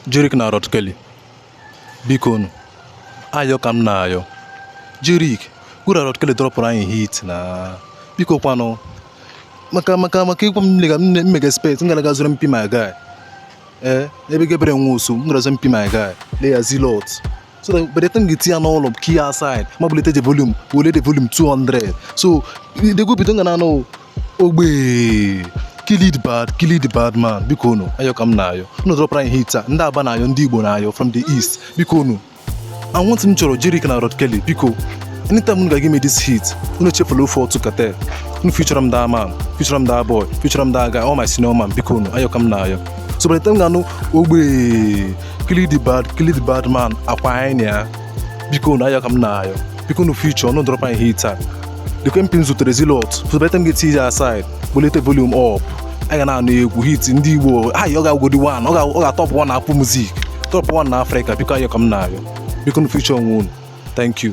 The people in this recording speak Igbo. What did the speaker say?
Jeriq na Rod Kelly, biko nụ, ayọ ka m na-ayọ. Jeriq gụra Rod Kelly dropụrụ anyị hit na biko kwanụ, maka ịgwa m nlega m mega expect m gara ga zụrụ mpi my guy, ee, ebe gebere nwe osu m gara zụrụ mpi my guy lee ya zilot, so that by the time ga-eti ya n'ụlọ key aside ma bulite the volume, wole the volume 200, so the go bido nga na anụ ogbe kill it bad, kill it bad man. Biko unu, ayọ ka m na-ayọ unu, dropụrụ anyị hit a. Ndị Aba na-ayọ, ndị Igbo na-ayọ from the east, biko unu. And one thing m chọrọ, Jeriq na Rod Kelly, biko, anytime unu ga-give me this hit, unu echefula ofe otu cartel. Unu feature m that man, feature m that boy, feature m that guy, all my senior man. Biko unu, ayọ ka m na-ayọ. So by the time ga-anụ ogbe kill the bad, kill the bad man, akwa anyị na ya. Biko unu, ayọ ka m na-ayọ, biko unu feature unu, drop anyị hit a. The mp m zutere zilot, so by the time ga-eti ya aside, bulite volume up, anyị ga na-anụ egwu hit ndị Igbo ayi. Ọ ga-agodi one, ọ ga-atop one na Apple Music, top one na Africa. Biko, ayọ ka m na-ayọ, biko unu feature onwe unu. Thank you.